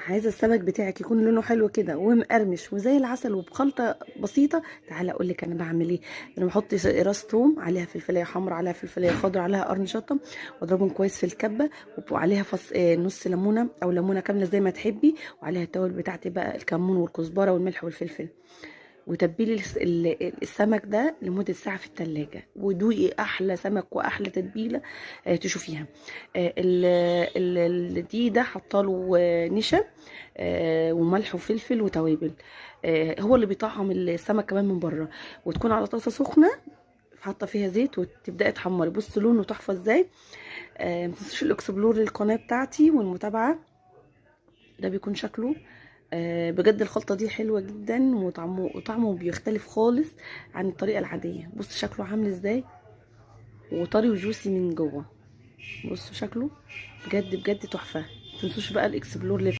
عايزه السمك بتاعك يكون لونه حلو كده ومقرمش وزي العسل وبخلطه بسيطة. تعالى اقول لك انا بعمل ايه. انا بحط راس توم عليها فلفلايه حمراء، عليها فلفلايه خضراء، عليها قرن شطه، واضربهم كويس في الكبه، وعليها فص نص ليمونه او ليمونه كاملة زي ما تحبي، وعليها التوابل بتاعتي بقى، الكمون والكزبره والملح والفلفل. وتبلي السمك ده لمدة ساعة في التلاجة، ودوقي أحلى سمك وأحلى تتبيلة تشوفيها. دي ده حطاله نشا وملح وفلفل وتوابل. هو اللي بيطعم السمك كمان من بره. وتكون على طاسة سخنة حاطه فيها زيت، وتبداي تحمري. بصوا لونه تحفة ازاي. ما تنسوش ال explore للقناة بتاعتي والمتابعة. ده بيكون شكله بجد الخلطة دي حلوة جدا، وطعمه بيختلف خالص عن الطريقة العادية. بصوا شكله عامل ازاي، وطري و juicy من جوه. بصوا شكله بجد بجد تحفة. متنسوش بقى ال explore.